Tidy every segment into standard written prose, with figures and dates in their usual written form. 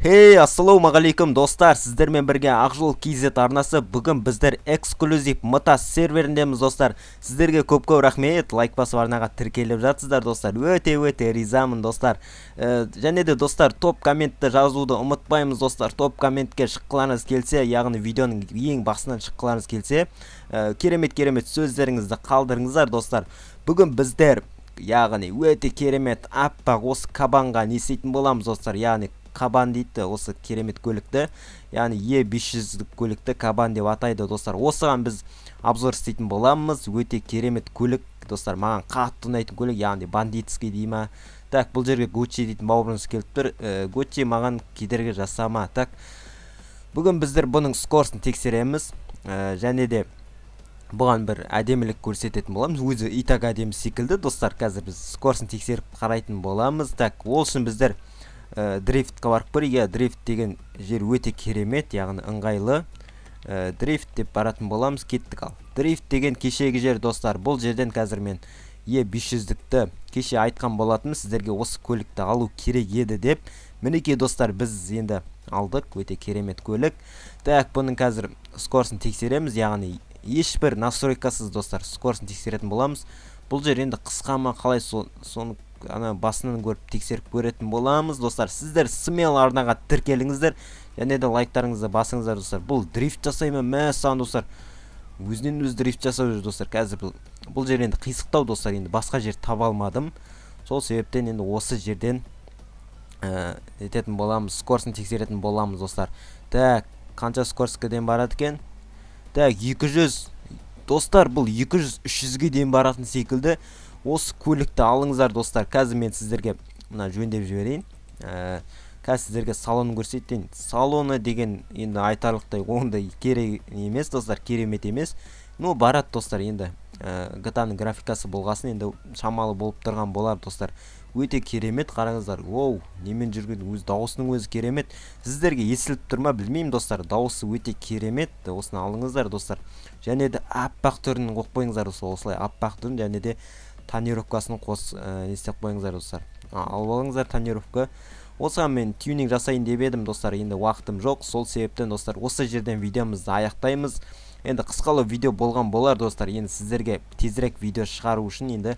Хей, ассалаумағалейкум, достар! Сіздермен бірге Ақжол KZ арнасы. Бүгін біздер эксклюзив МТА серверіндеміз, достар. Сіздерге көп-көп рахмет, лайк басып, арнаға тіркеліп жатсыздар, достар. Өте-өте ризамын, достар. Және де, достар, топ комментті жазуды ұмытпаймыз, достар. Топ комментке шыққыларыңыз келсе, яғни видеоның ең басынан шыққыларыңыз келсе, керемет-керемет сөздеріңізді қалдырыңыздар, достар. Бүгін біздер, яғни өте керемет аппақ осы кабанға не істейтін боламыз, достар? Яғни кабан дейді осы керемет көлікті, яғни Е 500 көлікті кабан деп атайды, достар. Осыған біз обзор істейтін боламыз. Өте керемет көлік, достар, маған қатты ұнайтын көлік, яғни бандитский дей ма. Так, бұл жерге Гуччи дейтін бауырымыз келіп тұр. Гуччи, маған кедергі жасама. Так, бүгін біздер бұның скоростын тексереміз, және де бұған бір әдемілік көрсететін боламыз. Өзі и так әдемі секілді, достар. Қазір біз скоростын тексеріп қарайтын боламыз. Так, ол үшін біздер дрифтқа барып көрейік. Иә, дрифт деген жер өте керемет, яғни ыңғайлы. Дрифт деп баратын боламыз. Кеттік. Ал дрифт деген кешегі жер, достар. Бұл жерден қазір мен Е 500-дікті кеше айтқан болатынмын сіздерге, осы көлікті алу керек еді деп. Мінекей, достар, біз енді алдық. Өте керемет көлік. Так, бұның қазір скоростын тексереміз, яғни ешбір настройкасыз, достар, скоростын тексеретін боламыз. Бұл жер енді қысқа ма, қалай, соны ана басынан көріп, тексеріп көретін боламыз, достар. Сіздер смело арнаға тіркеліңіздер және де лайктарыңызды басыңыздар, достар. Бұл дрифт жасай ма? Мәссаған, достар, өзінен өзі дрифт жасап жүр, достар. Қазір бұл жер енді қисықтау, достар. Енді басқа жер таба алмадым, сол себептен енді осы жерден нететін боламыз, скоростын тексеретін боламыз, достар. Так, қанша скоростьқа дейін барады екен? Так, 200, достар, бұл 200, 300-ге дейін баратын секілді. Осы көлікті алыңыздар, достар. Қазір мен сіздерге мына жөндеп жіберейін. Қазір сіздерге салонын көрсетейін. Салоны деген енді айтарлықтай ондай керек емес, достар, керемет емес, ну барады, достар. Енді GTA-ның графикасы болғасын, енді шамалы болып тұрған болар, достар. Өте керемет, қараңыздар. Оу, немен жүрген өз дауысының өзі керемет. Сіздерге естіліп тұр ма, білмеймін, достар. Дауысы өте керемет. Осыны алыңыздар, достар, және де аппақ түрін қойып қойыңыздар, достар. Осылай аппақ түрін және де тонировкасын қос, не істеп қойыңыздар, достар. Алып алыңыздар тонировка. Осыған мен тюнинг жасайын деп едім, достар, енді уақытым жоқ. Сол себептен, достар, осы жерден видеомызды аяқтаймыз. Енді қысқалау видео болған болар, достар. Енді сіздерге тезірек видео шығару үшін, енді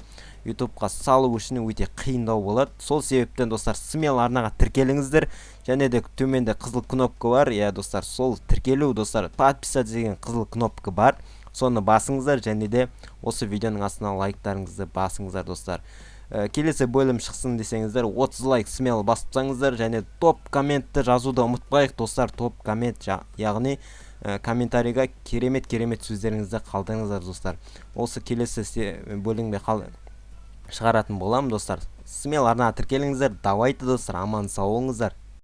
ютубқа салу үшін өте қиындау болады. Сол себептен, достар, смело арнаға тіркеліңіздер және де төменде қызыл кнопка бар, иә, достар, сол тіркелу, достар, подписаться деген қызыл кнопка бар, соны басыңыздар және де осы видеоның астына лайктарыңызды басыңыздар, достар. Келесі бөлім шықсын десеңіздер, 30 лайк смело басып тастаңыздар және топ комментті жазуды ұмытпайық, достар. Топ коммент, яғни комментарийға керемет керемет сөздеріңізді қалдырыңыздар, достар. Осы келесі бөлімге шығаратын боламын, достар. Смело арнаға тіркеліңіздер. Давайте, достар, аман сау болыңыздар.